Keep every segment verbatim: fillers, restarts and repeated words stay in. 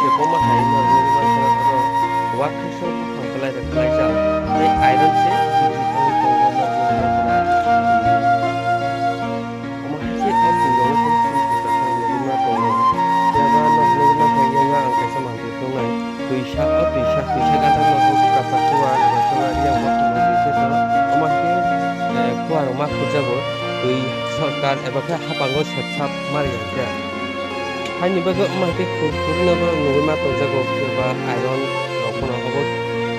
Kwbangma hai no nugwi mankha oro wakha se buphang belai rok kwlaijak tei iron se bidri thangwi tongo no nugwi mankha. Omo hai khe o twi rok wngkha chini kwchak khe nugwi ma tongo. Phiya ba no nugwi mankha yang ang kaisa manwi tongnai. Twisa, o twisa, twisa gana no o kasak chuwa eba chuwa yang o twi rok twisa tongo. Omo hai khe, eh, kuwa rok ma khurjago. Twi sorkar eba khe hapango sepsap ma riyang khe. Haini bagwi omo hai khe khur-, khurui no borok nugwi ma tongjago, phiya ba iron rok phano obo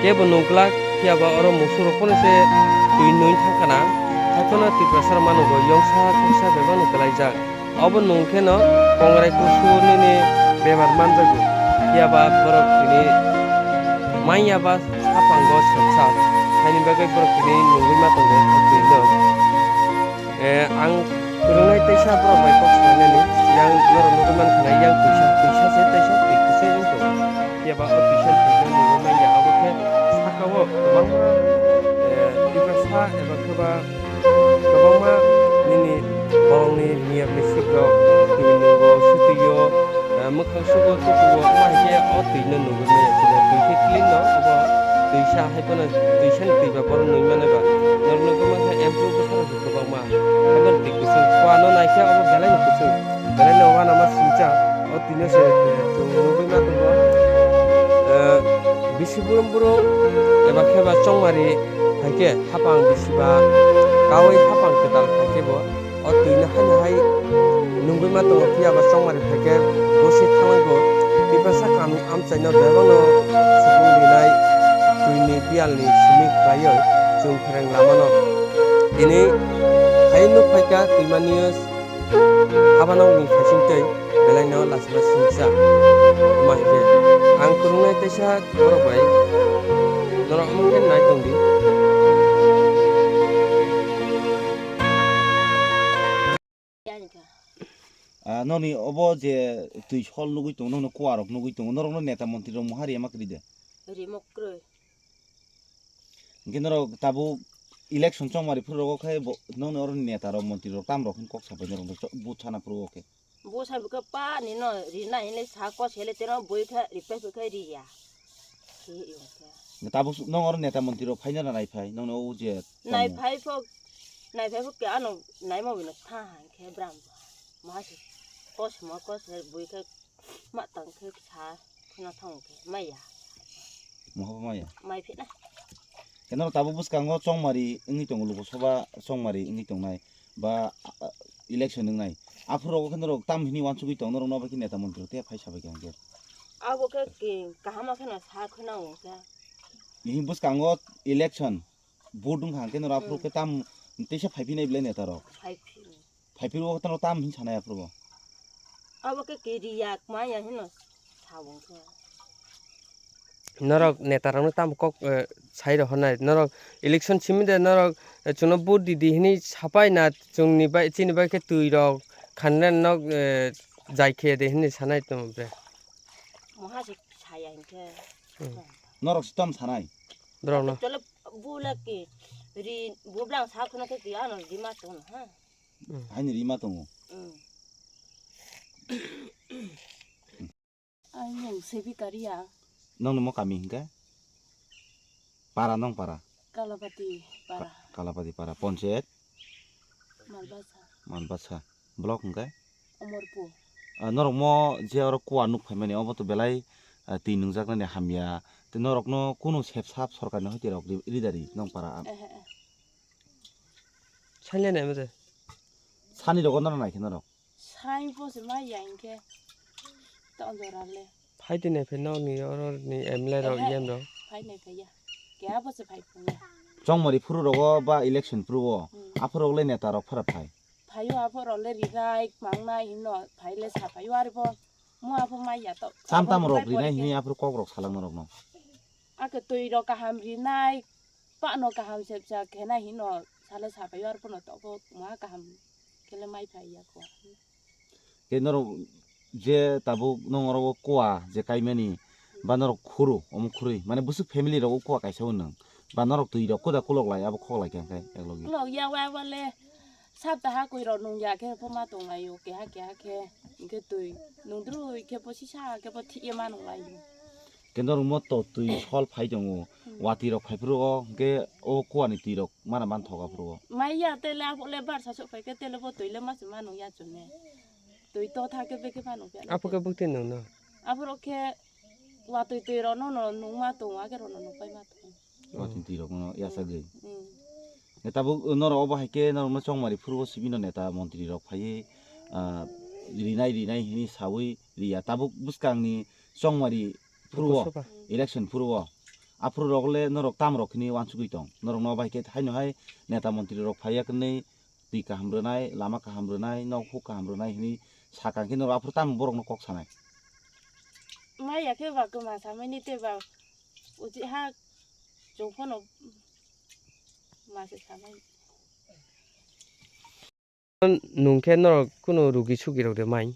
kebo nung glak, phiya ba oro musuk rok phano se twi nui thang kana. Hai phano Tiprasa rok ma nugo, yongsa kuksa bebak no kwlaijak. Obo nung khe no kongrai kusu nini bemar manjago, phiya ba borok tini manya ba hapango sepsap, haini bagwi borok tini nugwi ma tongo o twi no. Eh, ang kwrwngnai teisa borok bai kok salainani, yang norok nugwi mankha na, yang twisa, twisa se teisa twi kwchwi wng tongo. Phiya ba o twisa ni twino nugwi manya, abo khe saka o kwbangma, eh, Tiprasa eba khe ba kwbangma nini borokni niyam ni sik rok twi nungo, swtwi o, eh, mwkhang sugo, tuku o, omo hai khe o twi no nugwi manya, twi no twi khe clean no, obo twisa hai phano twisa ni twi ba borok nui mano ba, norok nugwi mankha employee bwsa rok kwbangma. Haikhe twi kwchwng kua no naikhe obo belai no kwchwng, belai no uanama singcha. O twi no se, eh, chwng nugwi ma tongo. Eh, bisi burum burum eba khe ba chongmari haikhe hapang bisi ba kaui hapang kwtal haikhe bo o twi no haino hai nugwi ma tongo, phiya ba chongmari haikhe bosi thangwi bo Tiprasa kami amchaino bebakno supung rinai twini biyalni simi khlaiwi chwng phereng lamano. Tini hai nuk phaikha twimani habanokni khaising tei belaino lachima singcha. Omo hai khe ang kwrwngnai teisa borok bai norok omo khe nai tongdi. Ah, noni obo je twi sol nugwi tongo, noni kuwa rok nugwi tongo, norokno neta montri rok muha riyama kwrwi de? Rimo kwrwi. Hwnkhe norok tabuk election chongmari phuru rogo khe bo, noni oro neta rok montri rok tam rok hin kok sapai norok bo sana phuru o khe. Bo sabai khe pa nino rina hinle sa kos hele teno boi khe ripai khe riya. Tabuk nong oro neta montri rok phaina na nai phai, nong no o je nai phai pho, nai phai pho ke ano nai ma bino tha hang khe bram. Ma se kos ma kos he bui khe ma tang khe sa khna thang khe maya. Moha maya. Mai phina. Keno tabuk bwskango chongmari wngwi tongo, Lok Sabha chongmari wngwi tongnai. Ba, ah, election wngnai. Aphuru rogo khe norok tam hini uansugwi tong, norok no bai khe neta montri rok tei phai sabai khe hwnkhe. Abo khe ki kaham khe no sa khwna hwnkhe. Hini bwskango election vote wngkha hwnkhe norok aphuru khe tam teisa phai phinai belai neta rok. Phai phi. Phai phiro khe norok tam hin sanai aphuru bo. Abo khe ki riyak maya hino sa hwnkhe. Norok neta rokno tamo kok, eh, sai rw hwnai? Norok election simi de norok, eh, chwngno vote di di hwnwi sapai na, chwngni bai, chini bai khe twi rok khanle nok, eh, jai khe de hwnwi sanai tongmo bre? Moha se saya hinkhe. Hmm. Norok se tom sanai? Borokno. Chole bula ki ri bublang sa khuna khe ki ano rima tong ha. Hmm. Haini rima tongo. Hmm. Ang mung Sebi Karia. Nongni mo kami hingke? Para nong para? Kalapati para. Ka-, Kalapati para. Ponchayat? Malbasa. Malbasa. Block hingke? Omorpur. Ah, norok mo je oro kua nuk phaimani, obo to belai, ah, twi nungjaknani hamya. Tei norokno kunu sep sap sorkarni hoite rok ri-, ridari nong para? Ehe, eh. Sailene mode. Sani rogo norok naikhe norok? Sai bo se ma ya hinkhe. To jora le. Phai tini phai nokni oro ni M L A rok, ehe, E M rok. Phai nai phai ya. Keha bo se phai phai ya. Chongmari phuru rogo ba election phuru o. Hmm. Aphuru rok le neta rok phara phai. Phai o aphuru rok le rinai mangnai hino phai le sa phai o ari bo. Mo aphuru ma ya to. Cham tam rok rinai hini aphuru kok rok salang norok no. Ake twi rok kaham rinai. Pano kaham sepsa khe nai hino sale sapai ar pono tobo ma kaham khe le mai phai ya ko. Khe norok je tabuk nong oro kua je kaimani ba norok khuru omo khurui mane bwswk family rogo kua kaisa o nwng ba norok twi rok koda kolok lai abo khok lai khe hwnkhe eklogi. Kolok ya wa wa le sab ta ha koi rok nung ya khe pho ma tong lai o keha keha khe. Hwnkhe twi nungdrui khe bo sisa khe bo thik ye manung lai. Khe norok mo to twi sol phai tongo, hmm, watwi rok phai phuru o, hwnkhe o kuani twi rok mana man thoga phuru o. Mai ya tele abo le bar sa sok phai khe tele bo twi le ma se manung ya chwng ne. Twi to tha khe be khe manung ya. Apo khe bwtwi nung no? Aphuru khe watwi twi rok no no nung ma tongo, age rok no nung pai ma tongo. Watwi twi rok no ya sagwi. Hmm. Neta bo norok obo hai khe norok no chongmari phuru o sibino neta montri rok phai, ah, rinai rinai hini sawi riya. Tabuk bwskang ni chongmari phuru o, Lokosabha. Election phuru o. Aphuru rok le norok tam rok hini wansugwi tong. Norok no bai khe haino hai neta montri rok phai ya kwnwi twi kaham rwnai, lama kaham rwnai, nok huk kaham rwnai hini sakang khe norok aphuru tam borok no kok sanai. Mai ya khe ba kwma samani te ba uji ha chwng phano ma se samani. Nung khe norok kunu rugi sugi rok de mai?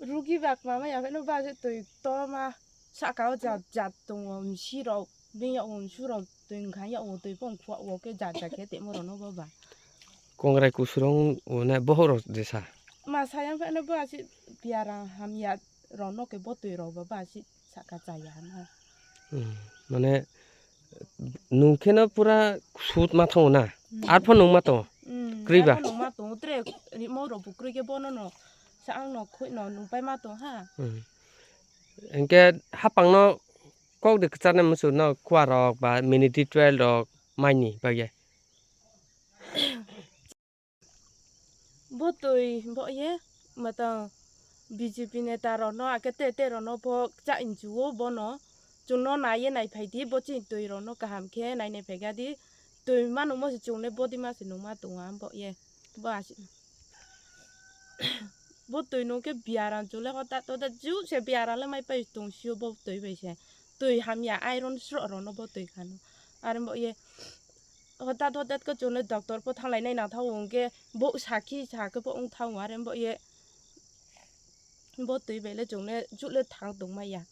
Rugi ba kwma mai ya phano ba je twi toma saka o jat jat tongo, msi rok, bini yago msu rok twi wngkha, yago twi pon khua o khe jat jat khe temo rok no bo ba. Kongrai kusurok o ne bohor rok de sa? Ma sayang phano bo asi biaram hamya rok no khe bo twi rok bo ba asi saka chaya no. Hmm, mane nung kheno pura sut ma tongo na? Hmm. Arpho nung ma tongo? Hmm, Kwrwi ba? Arpho nung ma tongo, tre rimo rok bo kwrwi khe bono no sa ang no khoi no nung pai ma tong ha. Hmm. Hwnkhe hapang no kok de kwchar nai muchung no kua rok ba mini titwel rok mai ni bagwi. Bo twi bo ye mata B J P neta rok no ake te te rok no bo cha inchu o bono chwng no nai ye nai phai di, bo chini twi rok no kaham khe nai nai phai ga di, twi ma nung mo se chwng le body ma se nung ma tongo ang bo ye bo asi. Bo twi nung khe biaram chwng le hotat hotat ju se biaram le mai pai tong sio bo twi bai se, twi hamya iron sro rok no bo twi kha no are bo ye. Hotat hotat khe chwng le doctor pho thanglai nai nang thango, hwnkhe bo sakhi sa khe bo wng thango, are bo ye bo twi bai le chwng le juh le thang tong ma ya.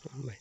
Hambai.